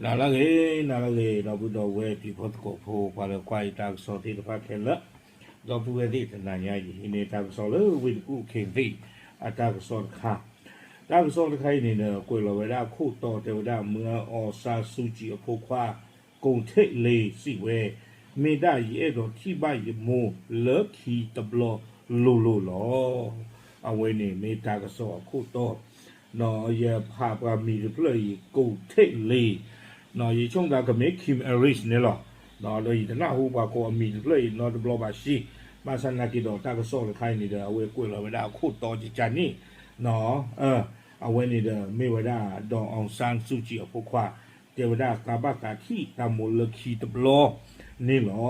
နၤလၢအဂ့ၤ, နၤလၢအဂ့ၤ ဒီပုၢ်ဒီဝဲၢ်တံၤဖိသကိးဖိ ပှၤလၢကွၢ်ယတၢ်ကစီၣ်သ့ၣ်တဖၣ်ခဲလၢာ်, ဒီပုၢ်ဝဲၢ်သ့ၣ်တနၤညါအံၤ ဟံးန့ၢ်တၢ်ကစီၣ်လၢဝ့ၢ်တကူၣ်ခ့သ့ၣ်အတၢ်ကစီၣ်တခါ, တၢ်ကစီၣ်တခါအံၤန့ၣ်ဒီး ကွဲးလီၤဝဲဒၣ်အခိၣ်တီတဲဝဲဒၣ် မုၢ်အီစါစူကံအဖိခွါ ကိးထ့းလ့း စံးဝဲ, မ့ၢ်ဒၣ်ယအဲၣ်ဒိးထံၣ်ဘၣ်ယမိၢ်လၢခံတဘျီလိၤလိၤလီၤ. အဝဲန့ၣ်မ့ၢ်တၢ်ကစီၣ်အခိၣ်တီ, ယဖးပှၤမံၤတဖျၢၣ်အံၤ ကိးထ့းလ့း, ယဆိကမိၣ်ကမ့ၢ် Kim Aris န့ၣ်လီၤ. ဒီးယတနၢ်ဟူပှၤကိးအမံၤတဖျၢၣ်အံၤနီတဘျီဘၣ်စ့, ဘၣ်ဆၣ်နာ်က့ဒီးတၢ်ကစီၣ်တခါအံၤန့ၣ်ဒီး အဝဲကွဲးလီၤဝဲဒၣ်အခိၣ်တီကကါန့ၣ်, အဝဲန့ၣ်ဒီးမ့ၢ်ဝဲဒၣ် ဒီးအီစါစူကံအဖိခွါ တဲဝဲဒၣ်သးဘၣ်သးထံၣ်တၢ်မိၢ်လၢခံတဘျီန့ၣ်လီၤ.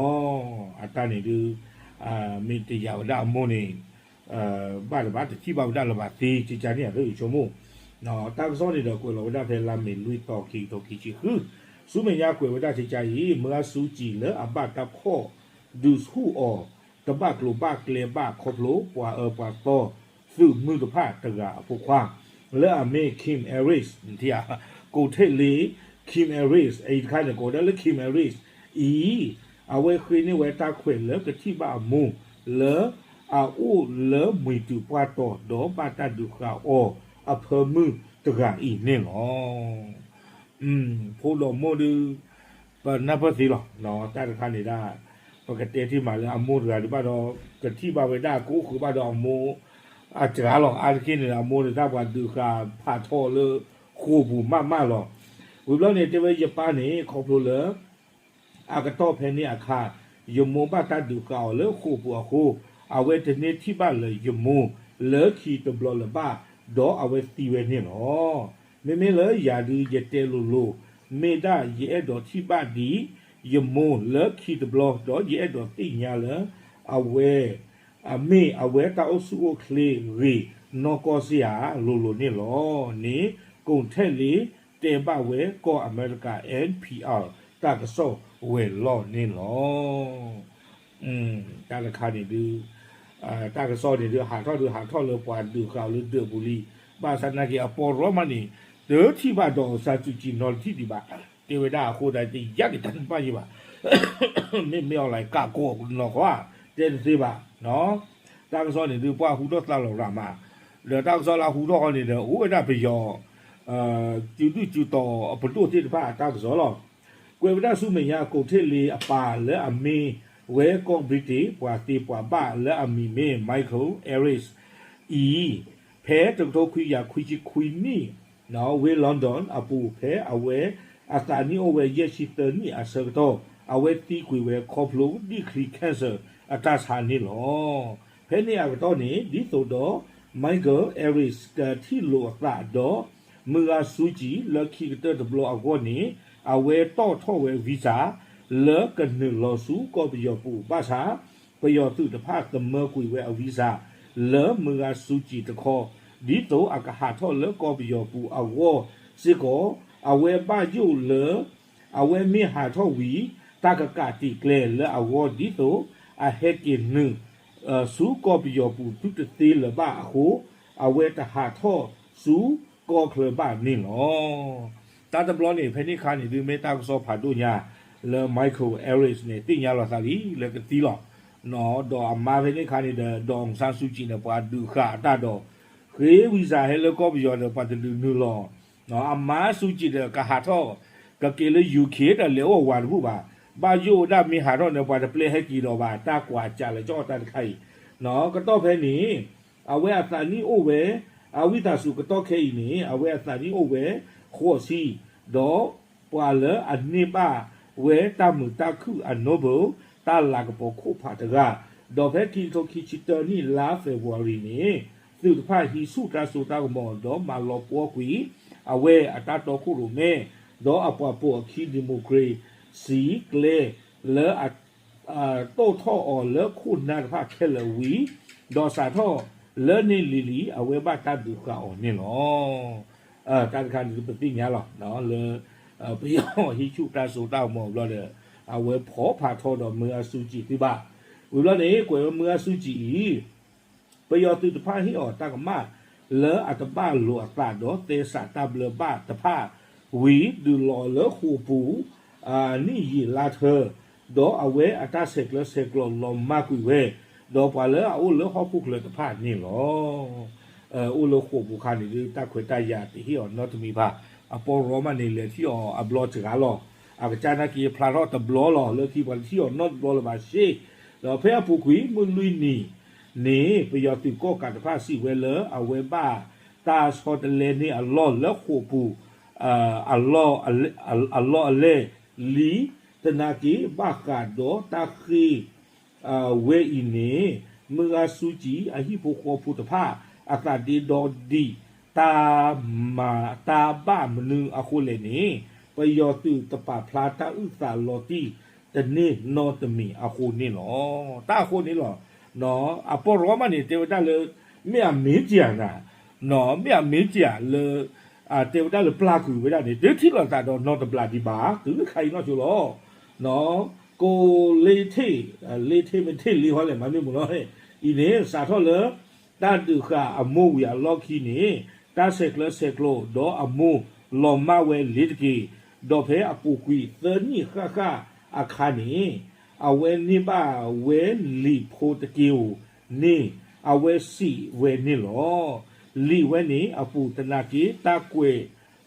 အတၢ်န့ၣ်ဒုး မ့ၢ်တယာ်ဝဲဒၣ်အမိၢ်န့ၣ် ဘၣ်တဘၣ်တထံၣ်ဘၣ်ဝဲဒၣ်လၢၤဘၣ်သ့ ကကါန့ၣ် အသးဆိကမိၣ်, တၢ်ကစီၣ်န့ၣ်ဒီးကွဲးလီၤဝဲဒၣ်ဖဲလါမ့ၤလွံၢ်သီ ခံကထိခံဆံဃု, ဆူမဲာ်ညါကွဲးဝဲဒၣ်ကကါအံၤ မုၢ်အါစူကံလၢအဘၣ်တၢ်ဖီၣ်ဒုးဆူၣ်အီၤ တဘၣ်ကျိၤဘၣ်ကျဲဘၣ်ခီဖျိပှၤအၢပှၤသီ သုးမုၢ်တဖၣ်တဂၤအဖိခွါ လၢအမ့ၢ် Kim Aris, ကိးထ့းလ့း Kim Aris အံၤတခါန့ၣ် ကိးဝဲဒၣ်လၢ Kim Aris အံၤ, အဝဲဃ့န့ၢ်ဝဲတၢ်ခွဲးလၢကထံၣ်ဘၣ်အမိၢ်လၢအအိၣ်လၢမှံၤတုၤပှၢ်တီၤ ဒီးဘၣ်တၢ်ဒုးဃာ်အီၤအဖၢမုၢ်တဂၤအံၤန့ၣ်လီၤ. ဖိဒီးမိၢ်ဒုး ပနၢ်ပၢၢ်သ့လီၤ. တၢ်တခါန့ၣ်ဒၣ် ပကတဲတ့ၢ်မးလၢအမိၢ်တဂၤဒုးဘၣ်ဒီး ကထံၣ်ဘၣ်ဝဲဒၣ်ကအိၣ်ဃုာ်ဘၣ်ဒီးအမိၢ်အစှၤလီၤ. အါတက့ၢ်န့ၣ် အမိၢ်န့ၣ်တၢ်ပှၤဒုးဃာ်ဖးထီလၢဃိာ်ပူၤမးမးလီၤ. ဝံၤဘျီန့ၣ် တဲဝဲယပၢ်န့ၣ် ခီဖျိလၢ အကတီၢ်ဖဲန့ၣ်အခါ ယမိၢ်ဘၣ်တၢ်ဒုးဃာ်အီၤလၢဃိာ်ပူၤအဃိ အဝဲတန့ၢ်ထံၣ်ဘၣ်လၢၤယမိၢ်လၢခံတဘျီလၢၤဘၣ်, ဒီးအဝဲသံဝဲန့ၣ်လီၤ. မ့မ့ၢ်လၢယၤဒုးယတဲလိၤလိၤ, မ့ၢ်ဒၣ်ယအဲၣ်ဒိးထံၣ်ဘၣ်ဒံးယမိၢ်လၢခံတဘျီ ဒီးယအဲၣ်ဒိးသ့ၣ်ညါလၢ အဝဲ အမ့ၢ်အဝဲတၢ်အိၣ်ဆူၣ်အိၣ်ချ့ဂ့ၤနီၢ်ကီၢ်စ့ၢ်ဧါ လိၤလိၤန့ၣ်လီၤန့ၣ် ကိးထ့းလ့းတဲဘၣ်ဝဲကီၢ်အမဲရကၤ NPR တၢ်ကစီၣ်ဝဲၤလီၢ်န့ၣ်လီၤ. တၢ်တခါန့ၣ်ဒုး တၢ်ကစီၣ်န့ၣ်ဒုး ဟးထီၣ်ဒုးဟးထီၣ်လၢပှၤဒုးဃာ်အီၤလၢဒၢးပူၤလံ, ဘၣ်ဆၣ်နာ်က့အပီရီမးန့ၣ် တထံၣ်ဘၣ်ဒီး အီစါစူကံနီတထံၣ်ဒံးဘၣ်, တဲဝဲဒၣ်အဃိသတး တယါက့ၤတၢ်တဖၣ်ယံၤဘၣ်, မ့မ့ၢ်အီၤလၢကးကိးနီၢ်ကီၢ် တဲတသ့ဘၣ်, တၢ်ကစီၣ်န့ၣ်ဒုး ပှၤဟူထီၣ်သါလီၤရၤမး, ဒီးတၢ်ကစီၣ်လၢဟူထီၣ်ဃီန့ၣ်ဒီး အိၣ်ဝဲဒၣ်ပယီၤ စုဒုၣ်စုတီၤအပဒိၣ်သ့ၣ်တဖၣ်အတၢ်ကစီၣ်လီၤ. ကွဲးဝဲဒၣ်ဆူမဲာ်ညါ ကိးထ့းလ့းအပၢ်လၢအမ့ၢ်ဝဲကီၢ်ဘြံၤတ့ၣ် ပှၤသ့ပှၤဘၣ်လၢအမံၤမ့ၢ် Michael Aris အံၤ, ဖဲတကထိခွံကယၤခွံဆံခွံနံၣ် ဝ့ၢ် London အပူၤ ဖဲအဝဲအသးနံၣ်အိၣ်ဝဲယဲၢ်ဆံသၢနံၣ်အဆၢကတီၢ် အဝဲသံကွံာ်ဝဲခီဖျိဒံၣ်ချံ cancer အတၢ်ဆါန့ၣ်လီၤ. ဖဲန့ၣ်အကတီၢ်န့ၣ် ဒ်သိးဒီး Michael Aris ကထံၣ်လိာ်အသးဒီး မုၢ်ဂၤစူကံ လၢခံကတၢၢ်တဘျီအဂီၢ်န့ၣ် အဝဲတီၣ်ထီၣ်ဝဲ visa လၢကနုာ်လီၤဆူကီၢ်ပယီၤပူၤ ဘၣ်ဆၣ် ပယီၤသုးတဖၣ်သမၢကွံာ်ဝဲအ visa လၢမုၢ်ဂၤစူကံတခီ ဒ်သိးအကဟးထီၣ်လၢကီၢ်ပယီၤပူၤအဂီၢ်စ့ၢ်ကီး, အဝဲဘၣ်ယိၣ်လၢ အဝဲမ့ၢ်ဟးထီၣ်ဝံၤ တၢ်ကကးတံာ်ကျဲလၢအဂီၢ်ဒ်သိး အဟဲက့ၤနုာ် ဆူကီၢ်ပယီၤပူၤသုတသ့လၢၤဘၣ်အဃိ အဝဲတဟးထီၣ်ဆူကီၢ်ချၢဘၣ်န့ၣ်လီၤ. တၢ်တဘျီန့ၣ် ဖဲန့ၣ်အခါန့ၣ်ဒုး မ့ၢ်တၢ်ကစီၣ်ဖးဒိၣ်ညါ လၢ Michael Aris န့ၣ် သ့ၣ်ညါလီၤသးလံ လၢကသံလီၤ. ဒီးအမါဖဲန့ၣ်အခါန့ၣ်ဒီး ဒီးအီစါစူကံန့ၣ် ပှၤဒုးဃာ်အတၢ်ဒီး ဃ့ visa ဟဲလၢကီၢ်ပယီၤဒီး ပှၤတဒုးနုာ်လီၤ. အမါစူကံဒီး ကဟးထီၣ် ကက့ၤလၢ UK ဒီးလဲၤအိၣ်ဝၤတဘူၣ်ဘၣ်. ဘၣ်ယိၣ်ဝဲဒၣ်မ့ၢ်ဟးထီၣ်န့ၣ် ပှၤတပျဲဟဲက့ၤဒီးဘၣ် တၢ်ကွၢ်ကၢ်လၢကၠီၣ်တၢ်တခါအံၤ, ကတီၢ်ဖဲန့ၣ် အဝဲအသးနံၣ်အိၣ်ဝဲ အဝံသးစူၤကတီၢ်ခဲအံၤန့ၣ် အဝဲအသးနံၣ်အိၣ်ဝဲ ဃိးဆံ, ဒီးပှၤလၢအန့ၢ်ဘၣ်ဝဲတၢ်မုာ်တၢ်ခုၣ်အ Nobel တၢ်လၤကပီၤခိၣ်ဖးတဂၤ, ဒီးဖဲခံကထိခံဆံတၢနံၣ်လါ February န့ၣ် သုးတဖၣ်ဟံးဆူၣ်တၢ်စိတၢ်ကမီၤ ဒီးမၤလီၤပှီၢ်ကွံာ် အဝဲအတၢ်တီခိၣ်ရိၣ်မဲ ဒီးအပှၤပိာ်အခံ democracy ကျဲ လၢအ တိာ်ထီၣ်အီၤလၢခိၣ်နၢ်တဖၣ်ခဲလၢာ်ဝံၤ, ဒီးစးထီၣ်လၢန့ၣ်လံၤလံၤ အဝဲဘၣ်တၢ်ဒုးဃာ်အီၤန့ၣ်လီၤ. တၢ်တခါန့ၣ်ဒုးပသ့ၣ်ညါလီၤ လၢ ပယီၤဟံးဆူၣ်တၢ်စိတၢ်ကမီၤဘျီဒီး အဝဲဖီၣ်ဖးထီဒီးမုၢ်ဂၤစူကံသုဘၣ်. ဝံၤဘျီန့ၣ် ကွဲးဝဲမုၢ်ဂၤစူကံအံၤ ပယီၤသုးတဖၣ်ဟ့ၣ်အီၤတၢ်ကမၣ် လၢအတဘၣ်လိာ်အသးဒီးသဲစးတၢ်ဘျၢဘၣ်တဖၣ် ဝံၤဒုးလီၤအီၤလၢဃိာ်ပူၤ နံၣ်ယံာ်လါထၢ, ဒီးအဝဲအတၢ်ဆဲးကျၢဆဲးကျိးလီၤမၢ်ကွံာ်ဝဲ, ဒီးပှၤလၢအအိၣ်လၢဟီၣ်ခိၣ်ချၢတဖၣ်န့ၣ်လီၤ. အိၣ်လၢဃိာ်ပူၤခါန့ၣ်ဒုး တၢ်ခွဲးတၢ်ယာ်တဟ့ၣ်အီၤနီတမံၤဘၣ်. အပီၢ်ရီမးန့ၣ် လဲၤထံၣ်အီၤအဘျီစှၤလီၤ. အကစၢ်နာ်က့ဖျါထီၣ်တဘျီလီၤ. လၢခံပှၤတထံၣ်အီၤနီတဘျီလၢၤဘၣ်စ့ၢ်, ဒီးဖဲအပူၤကွံာ်မုၢ်လွံၢ်နံၤန့ၣ် ပယီၤသုးကီၣ်ကးတဖၣ်စံးဝဲလၢအဝဲဘၣ်တၢ်ဆီတလဲန့ၢ်အလီၢ်လၢဃိာ်ပူၤ အလီၢ်အလဲၢ်လံ, သနာ်က့ဘၣ်ဃးဒီးတၢ်ဃ့ၢ်ဝဲအံၤန့ၣ် မုၢ်ဂၤစူၤကံအဟံၣ်ဖိဃီဖိတဖၣ် အသးဒ့ဒီဒံး တၢ်မၤတၢ်ဘၣ်မနုၤအဃိလဲၣ်န့ၣ် ပယီၤသုးတပာ်ဖျါတၢ်အုၣ်သးလီၤတံၢ်တန့ၢ်နီတမံၤအဃိန့ၣ်လီၤ. တၢ်အဃိန့ၣ်လီၤ. အပီၢ်ရီမးန့ၣ် တဲဝဲဒၣ်လၢ မ့ၢ်အမ့ၢ်တၢ်နၤ မ့ၢ်အမ့ၢ်တၢ်လၢ တဲဝဲဒၣ်လၢပျၢ်ကွံာ်ဝဲဒၣ်န့ၣ် တထံၣ်လိာ်သးဒီးနီတဘျီဒံးဘၣ် တုၤလၢခါအံၤနီၢ်ဆိလီၤ. ကိးလ့ထ့ၣ်, လ့ထ့ၣ်မ့ၢ်ထ့ၣ်လံဟီလဲၣ် မ့ၢ်မုၢ်လီၤ. အံၤန့ၣ် စးထီၣ်လၢ တၢ်ဒုးဃာ်အမိၢ်ဝံၤအလီၢ်ခံန့ၣ် တၢ်ဆဲးကျၢဆဲးကျိးဒီးအမိၢ်လီၤမၢ်ဝဲလ့ၤတက့ၢ်. ဒီးဖဲအပူၤကွံာ်သၢနံၣ်ဃၣ်ဃၣ်အခါန့ၣ် အဝဲန့ၢ်ဘၣ်ဝဲလံာ်ဖိတက့ၢ်ဧိၤန့ၣ် အဝဲစံးဝဲန့ၣ်လီၤ. လံာ်ဝဲန့ၣ်အပူၤသနာ်က့ တၢ်ကွဲး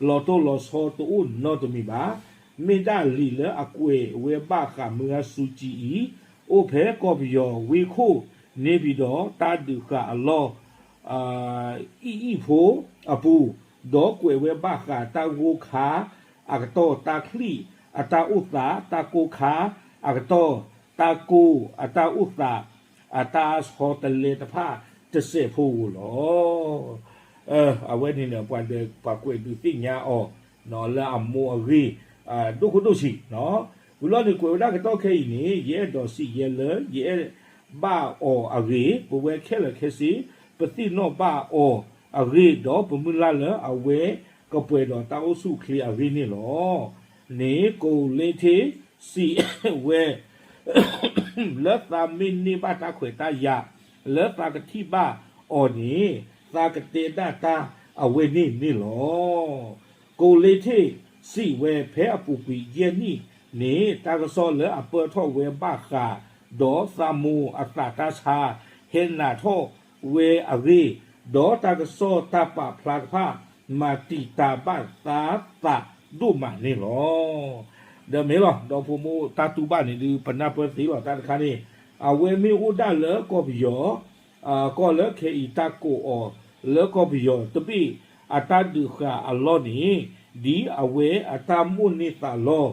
လီၤတိၢ်လီၤဆီတအိၣ်နီတမံၤဘၣ်. မ့ၢ်ဒၣ်လံာ်လၢအကွဲးဝဲဘၣ်ဃးမုၢ်ဂၤစူၤကံအံၤ အိၣ်ဖဲကီၢ်ပယီၤဝ့ၢ်ခိၣ် န့ၣ်ပံၤဒီး တၢ်ဒုးဃာ်အလီၢ် အံၣ်အံၣ်ဖိအပူၤ, ဒီးကွဲးဝဲဘၣ်ဃးတၢ်ဂိၢ်ခါအကတီၢ်, တၢ်ချံၣ်အတၢ်အိၣ်သး, တၢ်ကိၢ်ခါအကတီၢ်, တၢ်ကိၢ်အတၢ်အိၣ်သး အတၢ်ဆီတလဲတဖၣ်တစဲးဖိဧိၤလီၤ. အဝဲန့ၣ်န့ၣ် ပှၤဒီးပှၤကွဲးဒုးသ့ၣ်ညါအီၤ လၢအမိၢ်အဂ့ၢ် ဒိၣ်ခိၣ်ဒိၣ်ဆံး, ဝံၤလီၤန့ၣ် ကွဲးဝဲဒၣ်ကတီၢ်ခဲအံၤန့ၣ် ယအဲၣ်ဒိးစံးယဲလၢ ယအဲၣ်ဘၣ်အီၤအဂ့ၢ် ပဝဲခဲလၢာ်ခဲဆ့ ပသ့ၣ်နီၣ်ဘၣ်အီၤအဂ့ၢ် ဒီးပမုၢ်လၢ်လၢအဝဲကပှဲၤဒီးတၢ်အိၣ်ဆူၣ်အိၣ်ချ့အဂ့ၢ်န့ၣ်လီၤ. န့ၣ်ကိးလ့ထ့ၣ်စံးဝဲ လၢသးမ့ၢ်န့ၢ်ဘၣ်တၢ်ခွဲးတၢ်ယာ် လၢသးကထံၣ်ဘၣ်အီၤန့ၣ် သးကတဲဒၣ်တၢ်အဝဲန့ၣ်န့ၣ်လီၤ. ကိးလ့ထ့ၣ်စံးဝဲ ဖဲအပူၤကွံာ်ယဲၢ်နံၣ်န့ၣ် တၢ်ကစီၣ်လၢအပၢၢ်ထီၣ်ဝဲဘၣ်ဃး ဒီးသးမိၢ်အသးတၢ်ဆါ ဟဲနးထီၣ်ဝဲအဂ့ၢ်, ဒီးတၢ်ကစီၣ်တၢ်ပာ်ဖျါတဖၣ် မၤတံာ်တာ်ဘၣ်သးသးဒိၣ်မးန့ၣ်လီၤ. ဒီးမ့ၢ်လီၤ ဒီဖိမိၢ်တၢ်တူၢ်ဘၣ်န့ၣ်ဒုး ပနၢ်ပၢၢ်သ့လီၤတၢ်တခါန့ၣ် အဝဲမ့ၢ်အိၣ်ဒၣ်လၢကီၢ်ပယီၤ ကီၢ်လၢခဲအံၤတၢ်ကိးအီၤလၢကီၢ်ပယီၤတဘ့ၣ် အတၢ်ဒုးဃာ်အလီၢ်န့ၣ် ဒ်အဝဲအတၢ်မိၣ်န့ၢ်သးလီ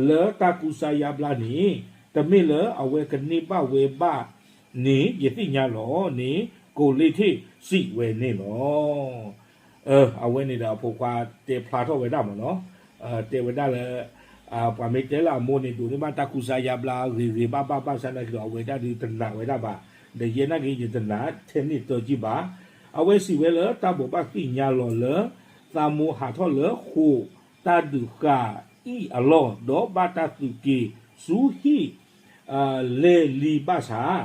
လၢတၢ်ကူစါယါဘျါန့ၣ် တမ့ၢ်လၢအဝဲကန့ၢ်ဘၣ်ဝဲဘၣ်န့ၣ် ယသ့ၣ်ညါလီၤန့ၣ် ကိးလ့ထ့ၣ်စံးဝဲန့ၣ်လီၤ. အဝဲန့ၣ်ဒီးအဖိခွါတဲဖျါထီၣ်ဝဲဒၣ်မ့ၢ်နီၤ, တဲဝဲဒၣ်လၢ ပှၤမ့ၢ်တဲလၢအမိၢ်န့ၣ် ဒိးန့ၢ်ဘၣ်တၢ်ကူစါယါဘျါ ဂ့ၤဂ့ၤဘၣ်ဘၣ်ဘၣ်ဆၣ်နာ်က့ဒီး အဝဲဒၣ်ဒုးတနာ်ဝဲဒၣ်ဘၣ်, ဒီးယဲနာ်က့ ယတနာ်ထဲန့ၣ်တက့ၢ်ဘၣ်. အဝဲစံးဝဲလၢတၢ်ဘိးဘၣ်သ့ၣ်ညါလီၤလၢ သးမိၢ်ဟးထီၣ်လၢဃိာ်တၢ်ဒုးဃာ်အံၣ်အလီၢ် ဒီးဘၣ်တၢ်သုးက့ၤဆူဟံၣ် လဲၤလံဘၣ်ဆၣ်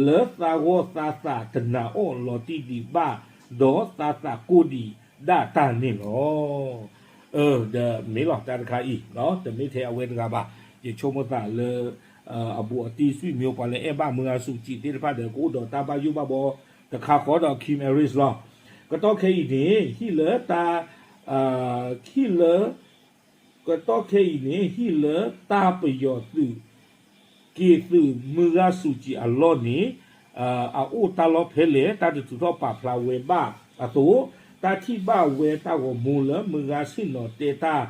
လၢသးဂီၢ်သးသးတနာ်အီၣ်လီၤတံၢ်ဒံးဘၣ်, ဒီးသးသးကိၢ်ဒံးဒၣ်တၢ်န့ၣ်လီၤ. ဒီးမ့ၢ်လီၤတၢ်တခါအံၤ တမ့ၢ်ထဲအဝဲတဂၤဘၣ်, ယဆိကမိၣ်သးလၢ အဘူးအတံၢ် ဆွေမျိုး ပှၤလၢအဲၣ်ဘၣ်မုၢ်ဂၤစူၤကံသ့ၣ်တဖၣ်ဒီး ကအိၣ်ဒီးတၢ်ဘၣ်ယိၣ်ဘၣ်ဘီတခါဃီဒီး Kim Aris လီၤ. ကတီၢ်ခဲအံၤန့ၣ် ဟံၣ်လၢတၢ် ဟံၣ်လၢ ကတီၢ်ခဲအံၤန့ၣ် ဟံၣ်လၢတၢ်ပယီၤသုး က့ၤသုးမုၢ်ဂၤစူၤကံအလီၢ်န့ၣ် အအိၣ်တၢ်လီၢ်ဖဲလဲၣ် တၢ်တထုးထီၣ်ပာ်ဖျါဝဲဘၣ်အသိး, တၢ်ထံၣ်ဘၣ်ဝဲတၢ်ဂီၤမူလၢမုၢ်ဂၤဆ့ၣ်နီၤတဲတၢ်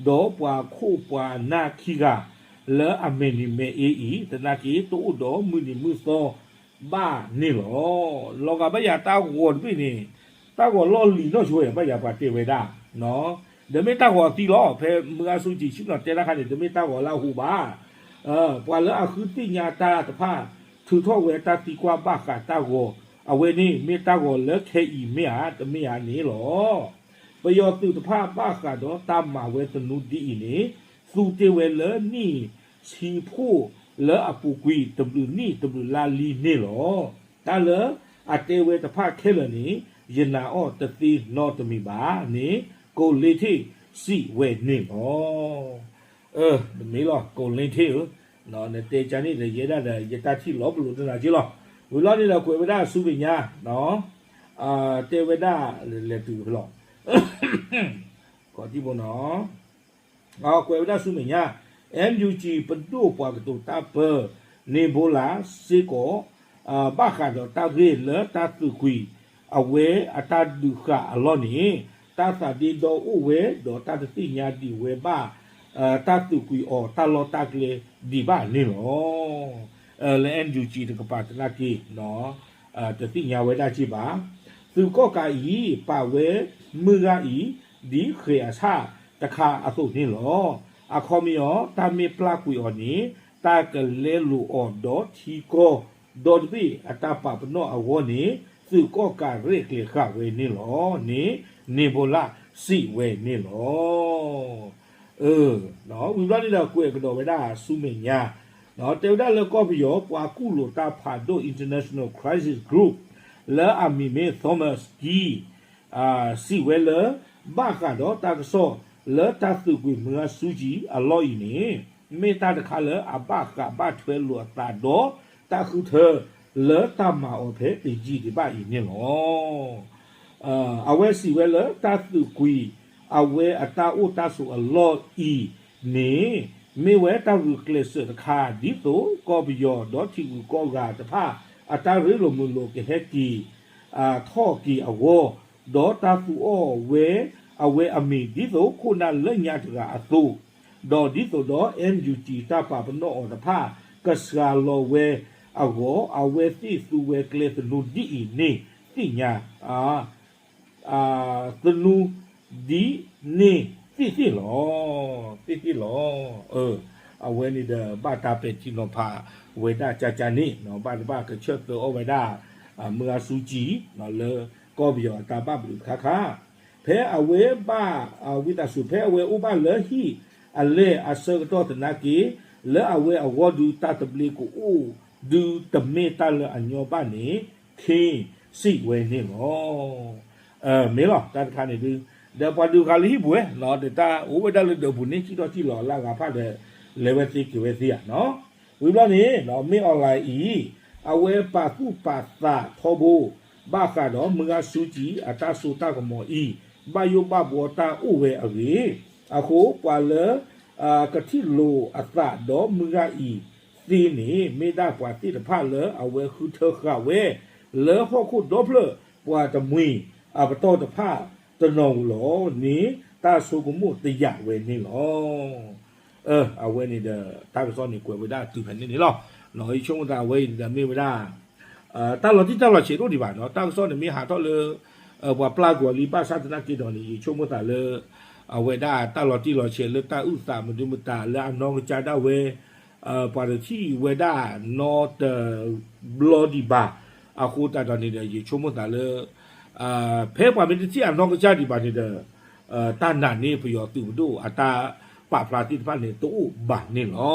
ဒီးပှၤခိၣ်ပှၤနၢ်ခံဂၤ လၢအမဲာ်နံၤမဲာ်အ့အံၤ သနာ်က့တအိၣ်ဒီးမုၢ်နံၤမုၢ်သီဘၣ်န့ၣ်လီၤ. လီၤဂာ်ဘၣ်ယၤတၢ်ဂီၤတဘ့ၣ်န့ၣ် တၢ်ဂီၤလီၢ်လံၤနီၢ်ဆိဘၣ်ယၤပှၤတဲဝဲဒၣ်, ဒီးမ့ၢ်တၢ်ဂီၤသံလီၤ. ဖဲမုၢ်ဂၤစူၤကံဆ့ၣ်နီၤတဲတၢ်ခါန့ၣ် တမ့ၢ်တၢ်ဂီၤလၢအဟူဘၣ်. ပှၤလၢအဃုသ့ၣ်ညါတၢ်တဖၣ် ထုးထီၣ်ဝဲတၢ်သံကွၢ်ဘၣ်ဃးတၢ်ဂီၤ အဝဲန့ၣ် မ့ၢ်တၢ်ဂီၤလၢခဲအံၤမ့ၢ်ဧါ တမ့ၢ်ဧါန့ၣ်လီၤ. ပယီၤသုးတဖၣ်ဘၣ်ဃးဒီးတၢ်မၤဝဲသနူဒ်အံၤန့ၣ် သူတ့ၢ်ဝဲလၢနံၣ်ဆံဖိလၢအပူၤကွံာ်တဘျုးနံၣ်တဘျုးလါလံန့ၣ်လီၤ. တၢ်လၢအတဲဝဲတဖၣ်ခဲလၢာ်န့ၣ် ယနာ်အီၤတသ့နီတမံၤဘၣ်န့ၣ် ကိးလ့ထ့ၣ် စံးဝဲန့ၣ်လီၤ. တမ့ၢ်လီၤ ကိးလ့ထ့ၣ်ဧၢ, နတဲကန့ၣ်ဒီး ယဲဒၣ်ဒီး ယတၢ်ထံၣ်လီၤပလိာ်တနၤက့လီၤ. ဝံၤလီၤန့ၣ်ဒီး ကွဲးဝဲဒၣ်ဆူမဲာ်ညါ, တဲဝဲဒၣ် လဲၤတုၤဖဲလီၤ ခီၣ်ထံဘိနီၤ, ကွဲးဝဲဒၣ်ဆူမဲာ်ညါ, NUG ပဒိၣ်ပှၤကတိၤတၢ်ပၢ န့ၢ်ဘိလးစ့ၢ်ကီး ဘၣ်ဃးဒီးတၢ်ဂ့ၢ်လၢတၢ်သုးကွံာ် အဝဲအတၢ်ဒုးဃာ်အလီၢ်န့ၣ် တၢ်သးဒ့ဒီအိၣ်ဝဲ ဒီးတၢ်တသ့ၣ်ညါဒံးဝဲဘၣ် တၢ်သုးကွံာ်အီၤတၢ်လီၢ်တၢ်ကျဲဒံးဘၣ်န့ၣ်လီၤ. လၢ NUG တကပၤသနာ်က့ တသ့ၣ်ညါဝဲဒၣ်က့ဘၣ်. သုးကီၣ်ကးအံၤ ပာ်ဝဲမုၢ်ဂၤအံၤ ဒ်ဃဲၤအဆၣ်တခါအသိးန့ၣ်လီၤ. အခီပညီ တၢ်မ့ၢ်ပျၢ်ကွံာ်အီၤန့ၣ် တၢ်ကလဲလိာ်အီၤဒီးထံကီၢ် ဒီတဘ့ၣ်အတၢ်ပာ်ပနီၣ်အဂီၢ်န့ၣ် သုးကီၣ်ကးရဲၣ်ကျဲၤဃာ်ဝဲန့ၣ်လီၤန့ၣ် န့ၢ်ဘိလးစံးဝဲန့ၣ်လီၤ. ဝံၤဘျီန့ၣ်ဒီး ကွဲးကဒီးဝဲဒၣ်ဆူမဲာ်ညါ, တဲဝဲဒၣ်လၢကီၢ်ပယီၤ ပှၤကူၣ်လိာ်တၢ်ဖးဒိၣ် International Crisis Group လၢအမံၤမ့ၢ် Thomas Gee စံးဝဲလၢ ဘၣ်ဃးဒီးတၢ်ကစီၣ်လၢတၢ်သုးကွံာ်မုၢ်ဂၤစူကံအလီၢ်အံၤန့ၣ် မ့ၢ်တၢ်တခါလၢအဘၣ်ဃးဘၣ်ထွဲလိာ်အသးဒီး တၢ်ဃုထၢလၢတၢ်မၤအီၤဖဲတယံာ်ဒံးဘၣ်အံၤန့ၣ်လီၤ. အဝဲစံးဝဲလၢတၢ်သုးကွံာ် အဝဲအတၢ်အိၣ်တၢ်ဆိးအလီၢ်အံၤန့ၣ် မ့ၢ်ဝဲတၢ်ဂုာ်ကျဲးစၢးတခါ ဒ်သိးကီၢ်ပယီၤဒီးထံဂုၤကီၢ်ဂၤတဖၣ် အတၢ်ရ့လိာ်မုာ်လိာ်ကဟဲက့ၤ ထီၣ်က့ၤအဂီၢ်, ဒီးတၢ်သူအီၣ်ဝဲ အဝဲအမံၤ ဒ်သိးခိၣ်နၢ်လၢညါတဂၤအသိး, ဒီးဒ်သိးဒီး NUG တၢ်ပာ်ပနီၣ်အီၤတဖၣ် ကစှၤလီၤဝဲအဂီၢ် အဝဲသ့ၣ်သူဝဲကျဲသနူဒ်အံၤန့ၣ် သ့ၣ်ညါ သနူဒ်န့ၣ်သ့ၣ်သ့ၣ်လီၤ. သ့ၣ်သ့ၣ်လီၤ. အဝဲန့ၣ်ဒီး ဘၣ်တၢ်ပဲာ်ထံနီၤဖးဝဲဒၣ်ကကန့ၣ် ဘၣ်တဘၣ်ကဆၢၣ်သၢအီၣ်ဝဲဒၣ် မုၢ်ဂၤစူကံ လၢကီၢ်ပယီၤအတၢ်ဘၣ်ဘျုးတခါခါ, ဖဲအဝဲဘၣ် ဝံသးစူၤ ဖဲအဝဲအိၣ်ဘၣ်လၢဟံၣ်အလဲၢ်အဆၢကတီၢ်သနာ်က့ လၢအဝဲအဂီၢ်ဒုးတၢ်သဘျ့ကအိၣ်ဒုးတမ့ၢ်တၢ်လၢအညီဘၣ်န့ၣ် ခ့စံးဝဲန့ၣ်လီၤ. မ့ၢ်လီၤ တၢ်တခါန့ၣ်ဒုး ဒီးပှၤဒုးဃာ်လၢဟံၣ်ပူၤဝဲ ဒီးတၢ်အိၣ်ဝဲဒၣ်လၢဒၢးပူၤန့ၣ် စံၣ်ထီၣ်စံၣ်လီၤအလၢအဂၤဖၣ်ဒီး လဲၤဝဲသ့က့ၤဝဲသ့ဧါနီၤ. ဝံၤဘျီန့ၣ် မ့ၢ်အီၣ်လဲၣ်အံၤ အဝဲပာ်သူၣ်ပာ်သးထီဘိ ဘၣ်ဃးဒီးမုၢ်ဂၤစူကံအတၢ်စိတၢ်ကမီၤအံၤ ဘၣ်ယိၣ်ဘၣ်ဘှီတၢ်အိၣ်ဝဲအဂ့ၢ်, အဃိပှၤလၢ ကထံၣ်လိာ်အသးဒီးမုၢ်ဂၤအံၤသ့န့ၣ် မ့ၢ်ဒၣ်ပှၤသ့ၣ်တဖၣ်လၢအဝဲဃုထၢဃာ်ဝဲ လၢဟီၣ်ခိၣ်ဒီဖျၢၣ်ပှၤတမှံၤအပတီၢ်တဖၣ်တနီၤဧိၤလီၤန့ၣ် တၢ်ဆိကမိၣ်တယာ်ဝဲန့ၣ်လီၤ. အဝဲန့ၣ်ဒီး တၢ်ကစီၣ်န့ၣ်ကွဲးဝဲဒၣ်တုၤဖဲန့ၣ်န့ၣ်လီၤ. ယဆိကမိၣ်သးအဝဲအံၤဒီးမ့ၢ်ဝဲဒၣ် တၢ်လီၤတံၢ်တၢ်လီၤဆဲးဒိၣ်ဒံးဘၣ်နီၤ. တၢ်ကစီၣ်န့ၣ်မ့ၢ်ဟးထီၣ်လၢ ပှၤပျၢ်ကွံာ်အီၤလံဘၣ်ဆၣ်သနာ်က့ဒီးန့ၣ် ယဆိကမိၣ်သးလၢ အဝဲဒၣ်တၢ်လီၤတံၢ်လီၤဆဲးလၢတၢ်အုၣ်သးမနုၤမတၤလၢအနီၢ်ကစၢ်ဒၣ်ဝဲ ပှၤတထံၣ်ဝဲဒၣ်နီတဘျီဒံးဘၣ်. အဃိသတးဒီးန့ၣ်ဒီး ယဆိကမိၣ်သးလၢ ဖဲပှၤမ့ၢ်တထံၣ်အနီၢ်ကစၢ်ဒံးဘၣ်န့ၣ်ဒီး တၢ်နာ်န့ၢ်ပယီၤသုးပဒိၣ်အတၢ်ပာ်ဖျါသ့ၣ်တဖၣ်န့ၣ် တအိၣ်ဘၣ်န့ၣ်လီၤ.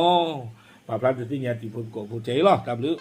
ပာ်ဖျါဒုးသ့ၣ်ညါတံၤဖိသကိးဖိထဲအံၤလီၤ. တၢ်ဘျုး